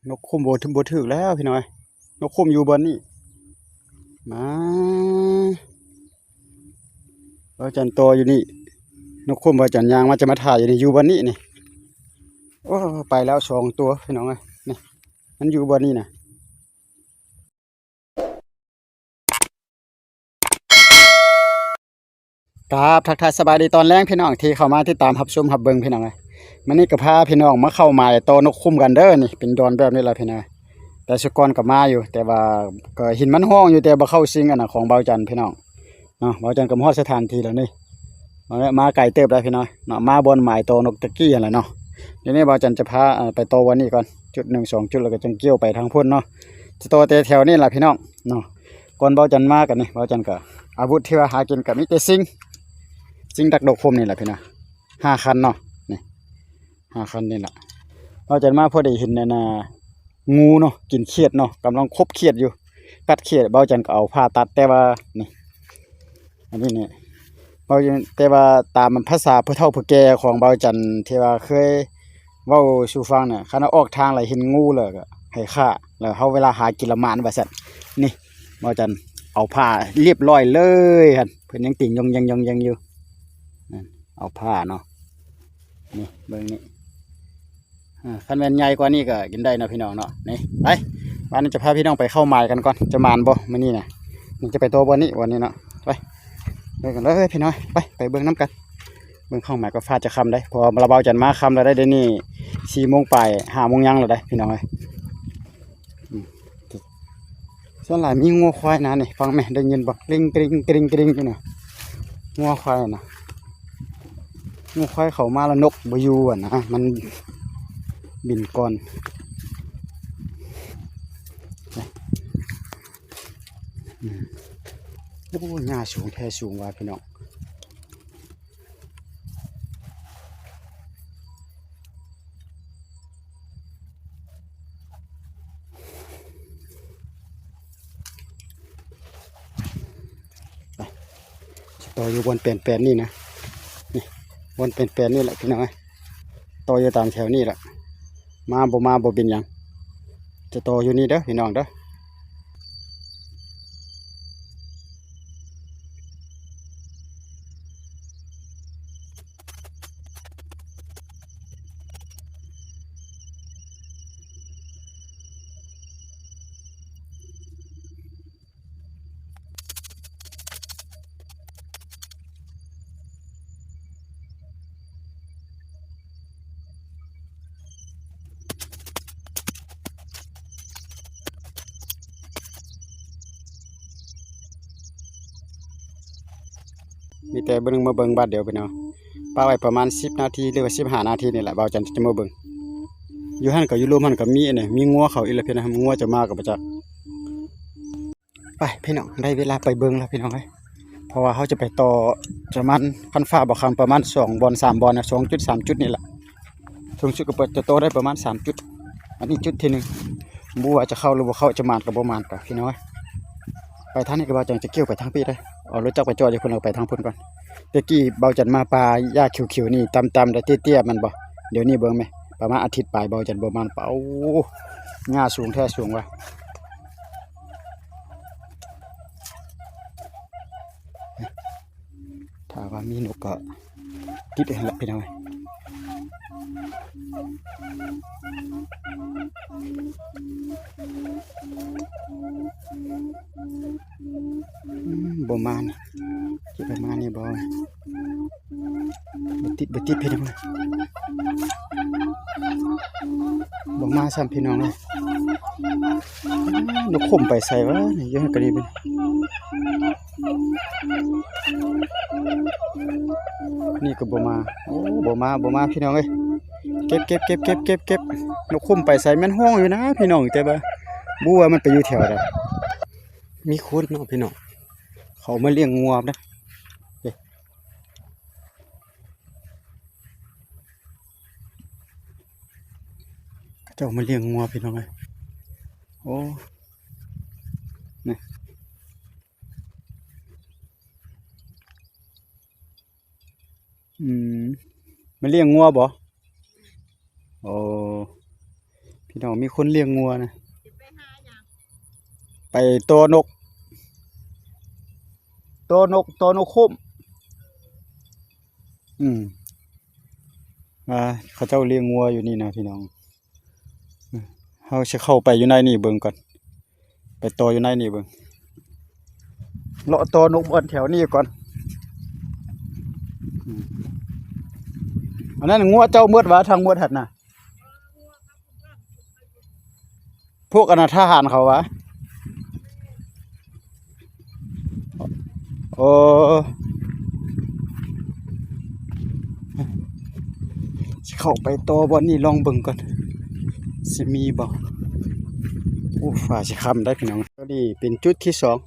ນົກຂຸ້ມບໍ່ຖືກ ບໍ່ຖືກແລ້ວພີ່ນ້ອງເອີຍ. ນົກຂຸ້ມຢູ່ບ່ອນນີ້ ມາ ບ່າວຈັນຕໍ່ຢູ່ນີ້. ນົກຂຸ້ມບ່າວຈັນຍ່າງມາຈະມາຖ່າຍຢູ່ນີ້ ຢູ່ບ່ອນນີ້ນີ້. ໂອ້ ໄປແລ້ວສອງຕົວພີ່ນ້ອງເອີຍ. ນີ້ ມັນຢູ່ບ່ອນນີ້ນະ. ກາບທັກທາຍສະບາຍດີຕອນແລງພີ່ນ້ອງທີ່ເຂົ້າມາຕິດຕາມຮັບຊົມຮັບເບິ່ງພີ່ນ້ອງເອີຍ. ມື້ນີ້ກໍພາພີ່ນ້ອງມາເຂົ້າໝາຍຕໍ່ນົກຂຸ້ມກັນເດີ. ນີ້ເປັນດອນແບບນີ້ລະພີ່ນ້ອງເອີຍ. ແຕ່ສະກ່ອນກໍມາຢູ່ ແຕ່ວ່າກໍເຫັນມັນຮ້ອງຢູ່ ແຕ່ບໍ່ເຂົ້າຊິງອັນນະຂອງບ່າວຈັນພີ່ນ້ອງເນາະ. ບ່າວຈັນກໍມາຮອດສະຖານທີ່ແລ້ວນີ້. ມາ ມາໄກເຕີບແລ້ວພີ່ນ້ອງເນາະ ມາບ່ອນໝາຍຕໍ່ນົກຕະກີ້ຫັ້ນແຫຼະເນາະ. ດຽວນີ້ບ່າວຈັນຈະພາ ເອີ ໄປຕໍ່ບ່ອນນີ້ກ່ອນ ຈຸດໜຶ່ງສອງຈຸດ ແລ້ວກໍຈັ່ງກ່ຽວໄປທາງພຸ້ນເນາະ. ຈະຕໍ່ແຕ່ແຖວນີ້ລະພີ່ນ້ອງເນາະ. ກ່ອນບ່າວຈັນມາກັນນີ້ ບ່າວຈັນກໍ ອາວຸດທີ່ວ່າຫາກິນກໍມີແຕ່ຊິງ ຊິງດັກດົກໂຮມນີ້ລະພີ່ນ້ອງ. ຫ້າຄັນເນາະ ນີ້ ຫ້າຄັນນີ້ລະ. ບ່າວຈັນມາພໍໄດ້ເຫັນອັນນ່າ ງູເນາະ ກິນຂຽດເນາະ ກຳລັງຄົບຂຽດຢູ່ ກັດຂຽດ. ບ່າວຈັນກໍເອົາພ້າຕັດ ແຕ່ວ່ານີ້ ອັນນີ້ນີ້ ເວົ້າຢູ່ ແຕ່ວ່າຕາມພາສາຜູ້ເຖົ້າຜູ້ແກ່ຂອງບ່າວຈັນທີ່ວ່າເຄີຍເວົ້າສູ່ຟັງນະ ຄັນວ່າອອກທາງແລ້ວເຫັນງູແລ້ວກໍໃຫ້ຂ້າ ແລ້ວເຮົາເວລາຫາກິນລະໝານວ່າຊັ້ນ. ນີ້ ບ່າວຈັນເອົາພ້າຮຽບຮ້ອຍເລີຍຫັ້ນ ເພິ່ນຍັງຕິງຍົງແຢງຍົງແຢງຢູ່. ນັ້ນ ເອົາພ້າເນາະ ນີ້ເບິ່ງນີ້. ອ່າ ຄັນແມ່ນໃຫຍ່ກວ່ານີ້ກໍກິນໄດ້ເນາະພີ່ນ້ອງເນາະ. ນີ້ ໄປ ບາດນີ້ຈະພາພີ່ນ້ອງໄປເຂົ້າໝາຍກັນກ່ອນ ຈະໝານບໍ່ມື້ນີ້ນະ. ນີ້ຈະໄປຕໍ່ບ່ອນນີ້ ບ່ອນນີ້ເນາະ. ໄປ ໄປກັນເລີຍພີ່ນ້ອງ ໄປ ໄປເບິ່ງນຳກັນ. ເບິ່ງເຂົ້າໝາຍກໍຟ້າຈະຄ່ຳໄດ໋ ເພາະວ່າລະບ່າວຈັນມາຄ່ຳແລ້ວໄດ໋ ດຽວນີ້ສີ່ໂມງປາຍ ຫ້າໂມງຍັງແລ້ວໄດ໋ ພີ່ນ້ອງເອີຍ. ອືມ ສ່ວນຫຼາຍມີງົວຄວາຍນະນີ້ ຟັງແມະ ໄດ້ຍິນບໍ່ ກຣິ້ງ ກຣິ້ງ ກຣິ້ງ ກຣິ້ງຢູ່ນະ ງົວຄວາຍນະ. ງົວຄວາຍເຂົ້າມາແລ້ວນົກບໍ່ຢູ່ຫັ້ນນະ ມັນບິນກ່ອນ. ອືມ ໂອ້ ຫຍ້າສູງແທ້ສູງວ່າພີ່ນ້ອງ. ໄປ ຈະຕໍ່ຢູ່ບ່ອນແປນໆນີ້ນະ ນີ້ ບ່ອນແປນໆນີ້ແຫຼະພີ່ນ້ອງເອີຍ. ຕໍ່ຢູ່ຕາມແຖວນີ້ແຫຼະ ມາບໍ່ມາບໍ່ເປັນຫຍັງ ຈະຕໍ່ຢູ່ນີ້ເດີພີ່ນ້ອງເດີ. ມີແຕ່ເບິ່ງ ມາເບິ່ງບາດດຽວພີ່ນ້ອງ. ປະໄວ້ປະມານສິບນາທີ ຫຼືວ່າສິບຫ້ານາທີນີ້ແຫຼະ ບ່າວຈັນຈະມາເບິ່ງ. ຢູ່ຫັ້ນກໍ ຢູ່ລຸ່ມຫັ້ນກໍມີອັນນີ້ ມີງົວເຂົ້າອີກແລ້ວພີ່ນ້ອງ ງົວຈະມາກໍບໍ່ຈັກ. ໄປພີ່ນ້ອງ ໄດ້ເວລາໄປເບິ່ງແລ້ວພີ່ນ້ອງເອີຍ. ເພາະວ່າເຮົາຈະໄປຕໍ່ປະມານ ຄັນຟ້າບໍ່ຄ່ຳ ປະມານສອງບ່ອນ ສາມບ່ອນນະ ສອງຈຸດ ສາມຈຸດນີ້ລະ. ສູງສຸດກໍເປີດ ຈະຕໍ່ໄດ້ປະມານສາມຈຸດ. ອັນນີ້ຈຸດທີໜຶ່ງ ບໍ່ຮູ້ວ່າຈະເຂົ້າຫຼືບໍ່ເຂົ້າ ຈະໝານກັບບໍ່ໝານກະພີ່ນ້ອງເອີຍ. ໄປທາງນີ້ກໍວ່າຈັ່ງຈະກ່ຽວໄປທາງພີ້ເດີ ເອົາລົດຈັກໄປຈອດຢູ່ພຸ້ນ ແລ້ວໄປທາງພຸ້ນກ່ອນ. ແຕ່ກີ້ບ່າວຈັນມາປ່າຫຍ້າຂຽວໆນີ້ ຕ່ຳໆ ແຕ່ເຕ້ຍໆ ແມ່ນບໍ່? ດຽວນີ້ເບິ່ງແມະ ປະມານອາທິດປາຍ ບ່າວຈັນບໍ່ໝານປ່າ. ໂອ້ ຫຍ້າສູງແທ້ສູງວ່າ. ຖ້າວ່າມີນົກກໍຕິດເອງລະພີ່ນ້ອງເອີຍ. ອືມ ບໍ່ມານະ ຊິປະມານນີ້ບໍ່? ບໍ່ຕິດ ບໍ່ຕິດພີ່ນ້ອງເອີຍ ບໍ່ມາຊ້ຳພີ່ນ້ອງເອີຍ. ນົກຂຸ້ມໄປໃສວະນີ້ ຢູ່ຫັ້ນກໍນີ້ ນີ້ກໍບໍ່ມາ. ໂອ້ ບໍ່ມາ ບໍ່ມາພີ່ນ້ອງເອີຍ. ເກັບ ເກັບ ເກັບ ເກັບ ເກັບ ເກັບ. ນົກຂຸ້ມໄປໃສ ແມ່ນຮ້ອງຢູ່ນະພີ່ນ້ອງ ແຕ່ວ່າບໍ່ຮູ້ວ່າມັນໄປຢູ່ແຖວໃດ. ມີຄົນເນາະພີ່ນ້ອງ ເຂົາມາລ້ຽງງົວນະ. ເຂົາເຈົ້າມາລ້ຽງງົວພີ່ນ້ອງເອີຍ. ໂອ້ ນີ້ ອືມ ມາລ້ຽງງົວບໍ່? ໂອ້ ພີ່ ເນາະ ມີຄົນລ້ຽງງົວນະ ໄປຕໍ່ນົກ ຕໍ່ນົກ ຕໍ່ນົກໂຄມ. ອືມ ວ່າເຂົາເຈົ້າລ້ຽງງົວຢູ່ນີ້ນະພີ່ນ້ອງ. ເຮົາຊິເຂົ້າໄປຢູ່ໃນນີ້ເບິ່ງກ່ອນ ໄປຕໍ່ຢູ່ໃນນີ້ເບິ່ງ ເລາະຕໍ່ນົກບ່ອນແຖວນີ້ກ່ອນ. ອືມ ອັນນັ້ນງົວເຈົ້າໝົດຫວາ ທັງໝົດຫັ້ນນະ? ພວກອັນນະ ທະຫານເຂົາຫວາ? ໂອ້ ຊິເຂົ້າໄປຕໍ່ບ່ອນນີ້ ລອງເບິ່ງກ່ອນ ຊິມີບໍ່? ໂອ້ ຟ້າຊິຄ່ຳໄດ໋ພີ່ນ້ອງ. ຕົວນີ້ເປັນຈຸດທີສອງ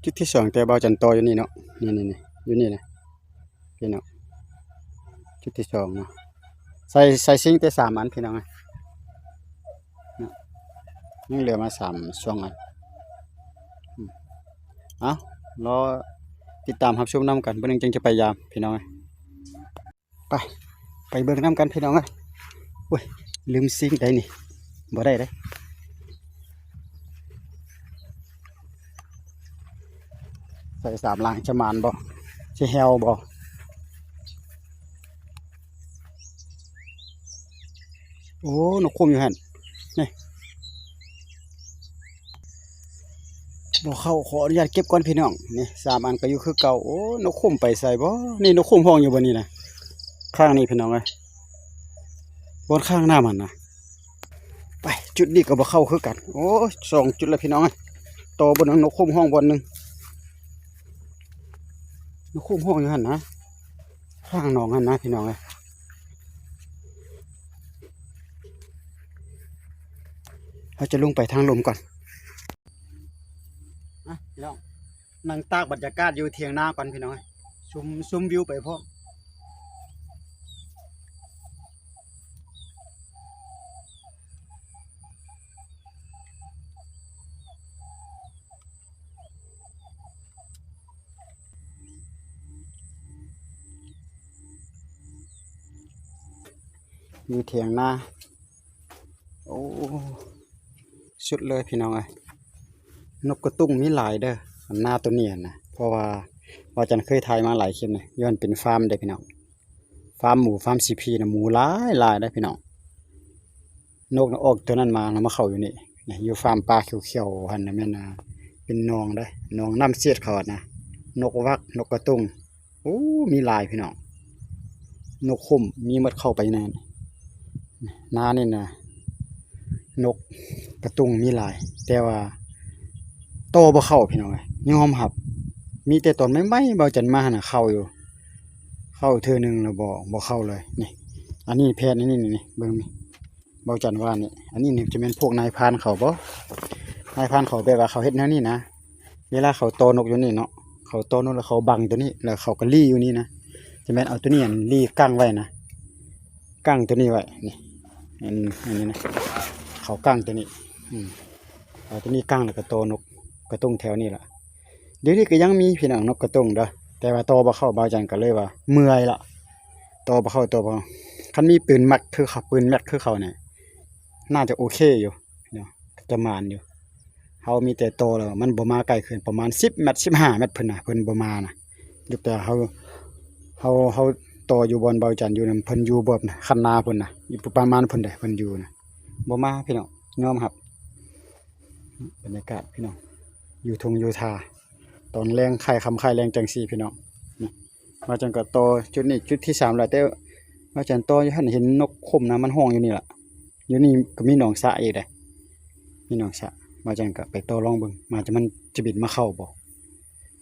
ຈຸດທີສອງ ແຕ່ບ່າວຈັນຕໍ່ຢູ່ນີ້ເນາະ ນີ້ໆໆ ຢູ່ນີ້ນະ. ພີ່ນ້ອງ ຈຸດທີສອງເນາະ ໃສ່ ໃສ່ຊິງແຕ່ສາມອັນພີ່ນ້ອງເອີຍເນາະ ຍັງເຫຼືອມາສາມ ສອງອັນ. ອືມ ເອົາ ລໍຕິດຕາມຮັບຊົມນຳກັນ ມື້ໜຶ່ງຈຶ່ງຈະໄປຢາມພີ່ນ້ອງເອີຍ. ໄປ ໄປເບິ່ງນຳກັນພີ່ນ້ອງເອີຍ. ໂອ້ຍ ລືມຊິງໄດ໋ນີ້ ບໍ່ໄດ້ເດ້. ໃສ່ສາມຫຼັງຈະໝານບໍ່ ຊິແຮວບໍ່? ໂອ້ ນົກຂຸ້ມຢູ່ຫັ້ນ ນີ້ ບໍ່ເຂົ້າ ຂໍອະນຸຍາດເກັບກ່ອນພີ່ນ້ອງ. ນີ້ສາມອັນກໍຢູ່ຄືເກົ່າ. ໂອ້ ນົກຂຸ້ມໄປໃສບໍ່? ນີ້ນົກຂຸ້ມຮ້ອງຢູ່ບ່ອນນີ້ນະ ຂ້າງນີ້ພີ່ນ້ອງເອີຍ ບ່ອນຂ້າງນ້ຳຫັ້ນນະ. ໄປ ຈຸດນີ້ກໍບໍ່ເຂົ້າຄືກັນ. ໂອ້ຍ ສອງຈຸດແລ້ວພີ່ນ້ອງເອີຍ ຕໍ່ບ່ອນໜຶ່ງ ນົກຂຸ້ມຮ້ອງບ່ອນໜຶ່ງ ນົກຂຸ້ມຮ້ອງຢູ່ຫັ້ນນະ ຂ້າງໜອງຫັ້ນນະພີ່ນ້ອງເອີຍ. ເຮົາຈະລົງໄປທາງລຸ່ມກ່ອນ ອ່ະ ພີ່ນ້ອງ ນັ່ງຕາກບັນຍາກາດຢູ່ຖຽງນາກ່ອນພີ່ນ້ອງເອີຍ ຊົມ ຊົມວິວໄປພ້ອມ. ຢູ່ຖຽງນາ ໂອ້ ສຸດເລີຍພີ່ນ້ອງເອີຍ. ນົກກະຕຸງມີຫຼາຍເດີ ນາໂຕນີ້ຫັ້ນນະ ເພາະວ່າບ່າວຈັນເຄີຍຖ່າຍມາຫຼາຍຄລິບນະ ຍ້ອນເປັນຟາມເດ້ພີ່ນ້ອງ ຟາມໝູ ຟາມຊີພີນະ ໝູຫຼາຍໆເດ້ພີ່ນ້ອງ. ນົກນະອອກໂຕນັ້ນມາ ແລ້ວມາເຂົ້າຢູ່ນີ້ ຢູ່ຟາມປ່າຂຽວໆຫັ້ນນະ ແມ່ນ ອ່າ ເປັນໜອງເດ້ ໜອງນ້ຳເສດເຂົານະ ນົກວັກ ນົກກະຕຸງ. ໂອ້ ມີຫຼາຍພີ່ນ້ອງ ນົກຂຸ້ມມີໝົດ ເຂົ້າໄປໃນນານີ້ນະ ນົກກະຕຸງມີຫຼາຍ ແຕ່ວ່າຕໍ່ບໍ່ເຂົ້າພີ່ນ້ອງເອີຍ ຍອມຮັບ. ມີແຕ່ຕອນໃໝ່ໆ ບ່າວຈັນມາຫັ້ນນະ ເຂົ້າຢູ່ ເຂົ້າເທື່ອໜຶ່ງແລ້ວບໍ່ ບໍ່ເຂົ້າເລີຍ. ນີ້ ອັນນີ້ແພດ ອັນນີ້ ນີ້ ນີ້ ເບິ່ງນີ້ ເວົ້າຈັນວ່ານີ້ ອັນນີ້ນີ້ຈະແມ່ນພວກນາຍພານເຂົາບໍ່? ນາຍພານເຂົາແບບວ່າເຂົາເຮັດແນວນີ້ນະ ເວລາເຂົາຕໍ່ນົກຢູ່ນີ້ເນາະ ເຂົາຕໍ່ນົກແລ້ວເຂົາບັງໂຕນີ້ ແລ້ວເຂົາກໍລີ້ຢູ່ນີ້ນະ ຈະແມ່ນເອົາໂຕນີ້ ອັນ ລີ້ກັ້ງໄວ້ນະ ກັ້ງໂຕນີ້ໄວ້ ນີ້ ອັນ ອັນນີ້ນະ ເຂົາກັ້ງໂຕນີ້ ອືມ ເອົາໂຕນີ້ກັ້ງ ແລ້ວກໍຕໍ່ນົກກະຕຸງແຖວນີ້ລະ. ດຽວນີ້ກໍຍັງມີພີ່ນ້ອງ ນົກກະຕຸງເດີ ແຕ່ວ່າຕໍ່ບໍ່ເຂົ້າ ບ່າວຈັນກໍເລີຍວ່າເມື່ອຍລະ ຕໍ່ບໍ່ເຂົ້າ ຕໍ່ບໍ່ເຂົ້າ. ຄັນມີປືນແມັກຄືເຂົາ ປືນແມັກຄືເຂົານີ້ ໜ້າຈະໂອເຄຢູ່ເນາະ ຈະໝານຢູ່. ເຮົາມີແຕ່ຕໍ່ແລ້ວມັນບໍ່ມາໃກ້ຂຶ້ນ ປະມານສິບແມັດ ສິບຫ້າແມັດ ເພິ່ນນະ ເພິ່ນບໍ່ມານະ. ຍົກແຕ່ເຮົາ ເຮົາ ເຮົາຕໍ່ຢູ່ບ່ອນບ່າວຈັນຢູ່ນະ ເພິ່ນຢູ່ບໍ່ນະ ຄັນນາພຸ້ນນະ ຢູ່ປະມານພຸ້ນເດ້ ເພິ່ນຢູ່ນະ ບໍ່ມາພີ່ນ້ອງ ຍອມຮັບ. ບັນຍາກາດພີ່ນ້ອງ ຢູ່ທົ່ງຢູ່ທ່າ ຕອນແລງຄ້າຍຄ່ຳຄ້າຍແລງຈັ່ງຊີ້ພີ່ນ້ອງ. ນີ້ ບ່າວຈັນກໍຕໍ່ຈຸດນີ້ຈຸດທີສາມແລ້ວ ແຕ່ບ່າວຈັນຕໍ່ຢູ່ຫັ້ນ ເຫັນນົກຂຸ້ມນະ ມັນຮ້ອງຢູ່ນີ້ລະ. ຢູ່ນີ້ກໍມີໜອງສະອີກເດ້ ມີໜອງສະ. ບ່າວຈັນກໍໄປຕໍ່ລອງເບິ່ງ ວ່າຈະ ມັນຈະບິນມາເຂົ້າບໍ່.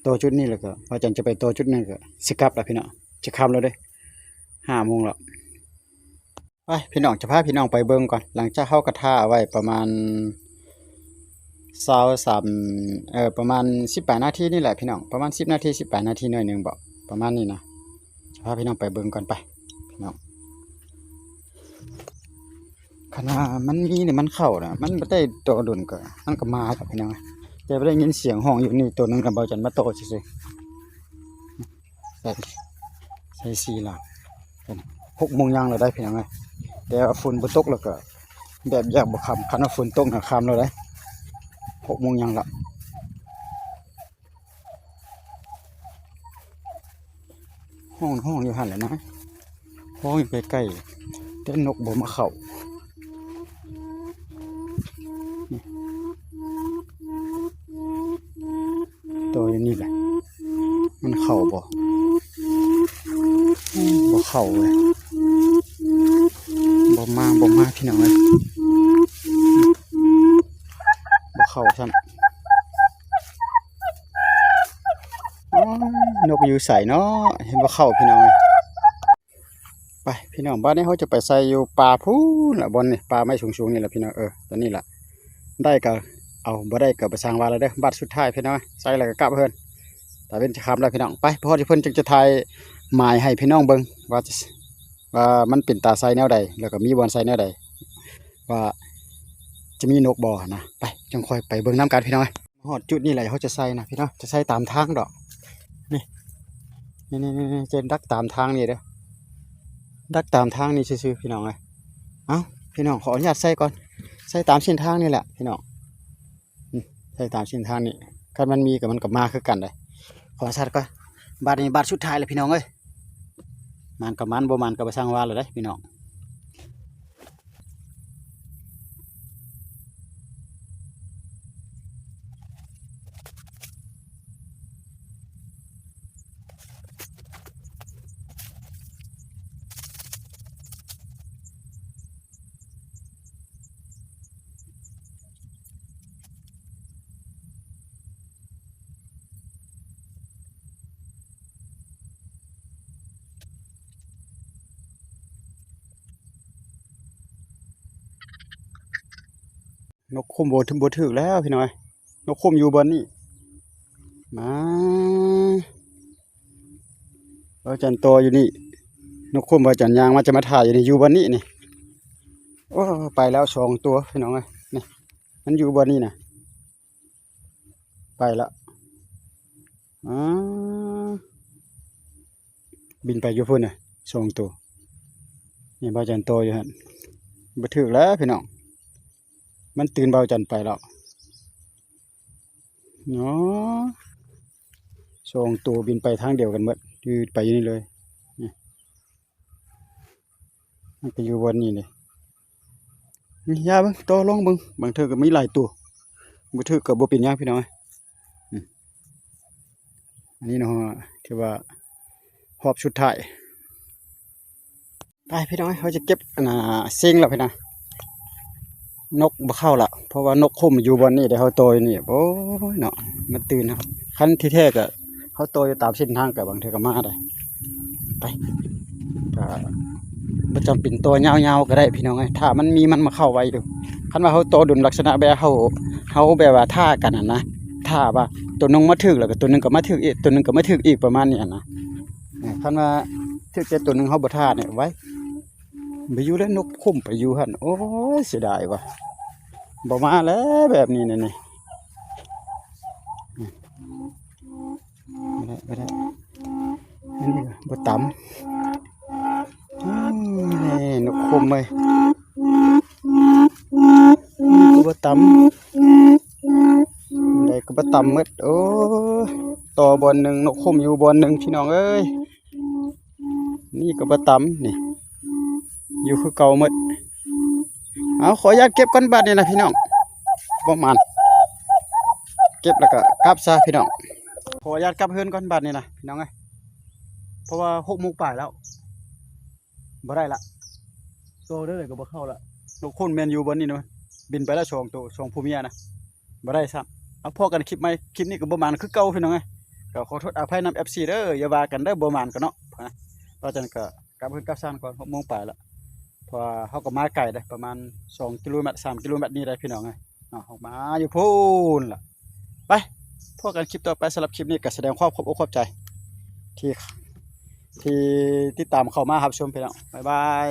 ຕໍ່ຈຸດນີ້ແລ້ວກໍບ່າວຈັນຈະໄປຕໍ່ຈຸດໜຶ່ງ ກໍຊິກັບລະພີ່ນ້ອງ ຈະຄ່ຳແລ້ວເດ້ ຫ້າໂມງແລ້ວ. ໄປພີ່ນ້ອງ ຈະພາພີ່ນ້ອງໄປເບິ່ງກ່ອນ ຫຼັງຈາກເຮົາກໍຖ້າໄວ້ປະມານຊາວສາມ ເອີ ປະມານສິບປາຍນາທີນີ້ແຫຼະພີ່ນ້ອງ ປະມານສິບນາທີ ສິບປາຍນາທີໜ້ອຍໜຶ່ງບໍ ປະມານນີ້ນະ ຈະພາພີ່ນ້ອງໄປເບິ່ງກ່ອນ ໄປພີ່ນ້ອງ. ຄັນວ່າມັນມີນີ້ ມັນເຂົ້ານະ ມັນບໍ່ໄດ້ຕໍ່ດົນກໍ ມັນກໍມາແຫຼະພີ່ນ້ອງ ແຕ່ບໍ່ໄດ້ຍິນສຽງຮ້ອງຢູ່ນີ້ ໂຕໜຶ່ງນະ ບ່າວຈັນມາຕໍ່ຊື່ໆ. ໃສ່ ໃສ່ສີ່ຫຼັງ ຫົກໂມງຍ່າງແລ້ວໄດ໋ພີ່ນ້ອງເອີຍ ແຕ່ວ່າຝົນບໍ່ຕົກແລ້ວກໍ ແບບຢາກບໍ່ຄ່ຳ ຄັນວ່າຝົນຕົກນະຄ່ຳແລ້ວເດ້ ຫົກໂມງຫຍັງລະ. ຮ້ອງ ຮ້ອງຢູ່ຫັ້ນແຫຼະນະ ຮ້ອງຢູ່ໃກ້ໆ ແຕ່ນົກບໍ່ມາເຂົ້າ. ໂຕຢູ່ນີ້ແຫຼະ ມັນເຂົ້າບໍ່? ບໍ່ເຂົ້າເວີຍ ບໍ່ມາ ບໍ່ມາ ພີ່ນ້ອງເອີຍ ບໍ່ເຂົ້າຊ້ຳ. ໂອ້ຍ ນົກຢູ່ໃສເນາະ ເຫັນບໍ່ເຂົ້າ ພີ່ນ້ອງເອີຍ. ໄປພີ່ນ້ອງ ບາດນີ້ເຮົາຈະໄປໃສ່ຢູ່ປ່າພຸ້ນລະ ບ່ອນນີ້ ປ່າໄມ້ສູງໆນີ້ລະພີ່ນ້ອງ. ເອີ ຕອນນີ້ລະ ໄດ້ກະເອົາ ບໍ່ໄດ້ກະບໍ່ຊ່າງວ່າລະເດີ. ບາດສຸດທ້າຍພີ່ນ້ອງ ໃສ່ແລ້ວກະກັບເຮືອນ ຕາເວັນຈະຄ່ຳແລ້ວພີ່ນ້ອງ. ໄປ ພໍທີ່ເພິ່ນຈຶ່ງຈະຖ່າຍໝາຍໃຫ້ພີ່ນ້ອງເບິ່ງວ່າ ວ່າມັນເປັນຕາໃສ່ແນວໃດ ແລ້ວກະມີບ່ອນໃສ່ແນວໃດ ວ່າຈະມີນົກບໍ່ຫັ້ນນະ. ໄປ ຈັ່ງຄ່ອຍໄປເບິ່ງນຳກັນພີ່ນ້ອງ. ຮອດຈຸດນີ້ແຫຼະ ເຮົາຈະໃສ່ນະພີ່ນ້ອງ ຈະໃສ່ຕາມທາງດອກ ນີ້ ນີ້ໆໆ ຈະດັກຕາມທາງນີ້ເດີ ດັກຕາມທາງນີ້ຊື່ໆ ພີ່ນ້ອງເອີຍ. ເອົ້າ ພີ່ນ້ອງ ຂໍອະນຸຍາດໃສ່ກ່ອນ ໃສ່ຕາມເສັ້ນທາງນີ້ແຫຼະພີ່ນ້ອງ ອືມ ໃສ່ຕາມເສັ້ນທາງນີ້ ຄັນມັນມີກະມັນກະມາຄືກັນເດ້. ຂໍສັດກ່ອນ ບາດນີ້ບາດສຸດທ້າຍແລ້ວພີ່ນ້ອງເອີຍ ໝານກະໝານ ບໍ່ໝານກະບໍ່ຊ່າງວ່າລະເດ້ພີ່ນ້ອງ. ນົກຂຸ້ມບໍ່ ບໍ່ຖືກແລ້ວພີ່ນ້ອງເອີຍ ນົກຂຸ້ມຢູ່ບ່ອນນີ້ ມາ ບ່າວຈັນຕໍ່ຢູ່ນີ້ ນົກຂຸ້ມບ່າວຈັນຍ່າງມາຈະມາຖ່າຍຢູ່ນີ້ ຢູ່ບ່ອນນີ້ນີ້. ໂອ້ ໄປແລ້ວສອງຕົວພີ່ນ້ອງເອີຍ ນີ້ ມັນຢູ່ບ່ອນນີ້ນະ ໄປລະ ອາ ບິນໄປຢູ່ພຸ້ນນະ ສອງໂຕ ນີ້ບ່າວຈັນຕໍ່ຢູ່ຫັ້ນ ບໍ່ຖືກແລ້ວພີ່ນ້ອງ ມັນຕື່ນບ່າວຈັນໄປແລ້ວເນາະ. ສອງໂຕບິນໄປທາງດຽວກັນໝົດ ຢູ່ ໄປຢູ່ນີ້ເລີຍ ນີ້ ມັນກະຢູ່ບ່ອນນີ້ເດ ນີ້ ຢ່າເບິ່ງ ຕໍ່ລອງເບິ່ງ ບາງເທື່ອກະມີຫຼາຍໂຕ ບໍ່ຖືກກະບໍ່ເປັນຫຍັງພີ່ນ້ອງເອີຍ. ອືມ ອັນນີ້ເນາະ ຖືວ່າຮອບສຸດທ້າຍ ໄປພີ່ນ້ອງເອີຍ ເຮົາຈະເກັບອັນນ່າ ເສັງແລ້ວພີ່ນ້ອງ ນົກບໍ່ເຂົ້າລະ ເພາະວ່ານົກຂຸ້ມຢູ່ບ່ອນນີ້ເດ ເຮົາຕໍ່ຢູ່ນີ້ ໂອ້ຍເນາະ ມັນຕື່ນເຮົາ ຄັນທີ່ແທ້ກະ ເຮົາຕໍ່ຢູ່ຕາມເສັ້ນທາງກະບາງເທື່ອກະມາໄດ້ ໄປ ກະບໍ່ຈຳເປັນຕໍ່ຍາວໆກະໄດ້ພີ່ນ້ອງເອີຍ ຖ້າມັນມີມັນມາເຂົ້າໄວຢູ່ ຄັນວ່າເຮົາຕໍ່ດົນລັກສະນະແບບເຮົາ ເຮົາແບບວ່າຖ້າກັນຫັ້ນນະ ຖ້າວ່າໂຕໜຶ່ງມາຖືກ ແລ້ວກະໂຕໜຶ່ງກະມາຖືກອີກ ໂຕໜຶ່ງກະມາຖືກອີກ ປະມານນີ້ຫັ້ນນະ ເອີ ຄັນວ່າຖືກແຕ່ໂຕໜຶ່ງເຮົາບໍ່ຖ້ານີ້ ໄວ ໄປຢູ່ແລ້ວ ນົກຂຸ້ມໄປຢູ່ຫັ້ນ ໂອ້ຍ ເສຍດາຍວ່າ ບໍ່ມາແລ້ວແບບນີ້ນີ້ ນີ້ ບໍ່ໄດ້ ບໍ່ໄດ້ ອັນນີ້ກະບໍ່ຕຳ ອືມ ນີ້ ນົກຂຸ້ມເອີຍ ນີ້ກະບໍ່ຕຳ ໃດກະບໍ່ຕຳໝົດ ໂອ້ຍ ຕໍ່ບ່ອນໜຶ່ງ ນົກຂຸ້ມຢູ່ບ່ອນໜຶ່ງ ພີ່ນ້ອງເອີຍ. ນີ້ກະບໍ່ຕຳ ນີ້ ຢູ່ຄືເກົ່າໝົດ ເອົາ ຂໍອະນຸຍາດເກັບກ່ອນບາດນີ້ນະພີ່ນ້ອງ ປະມານ ເກັບແລ້ວກະກັບຊະພີ່ນ້ອງ ຂໍອະນຸຍາດກັບເຮືອນກ່ອນບາດນີ້ນະພີ່ນ້ອງເອີຍ ເພາະວ່າຫົກໂມງປາຍແລ້ວ ບໍ່ໄດ້ລະ ໂຕເດີກະບໍ່ເຂົ້າລະ ໂຕຄົນແມ່ນຢູ່ບ່ອນນີ້ເນາະ ບິນໄປລະສອງໂຕ ສອງຜົວເມຍນະ ບໍ່ໄດ້ຊ້ຳ ເອົາ ພໍ້ກັນຄລິບໃໝ່ ຄລິບນີ້ກະບໍ່ໝານຄືເກົ່າພີ່ນ້ອງເອີຍ ກະຂໍໂທດອະໄພນຳ ເອັຟຊີ ເດີ ຢ່າວ່າກັນເດີ ບໍ່ໝານກະເນາະ ເພາະຈັ່ງກະກັບເຮືອນກັບຊານກ່ອນ ຫົກໂມງປາຍລະ ເພາະວ່າເຮົາກະມາໄກເດ້ ປະມານສອງກິໂລແມັດ ສາມກິໂລແມັດນີ້ໄດ໋ພີ່ນ້ອງເອີຍ ເນາະ ເຮົາມາຢູ່ພຸ້ນລະ ໄປ ພໍ້ກັນຄລິບຕໍ່ໄປ ສຳລັບຄລິບນີ້ກະສະແດງຄວາມຂອບອົກຂອບໃຈ ທີ່ ທີ່ຕິດຕາມເຂົ້າມາຮັບຊົມພີ່ນ້ອງ ບາຍບາຍ.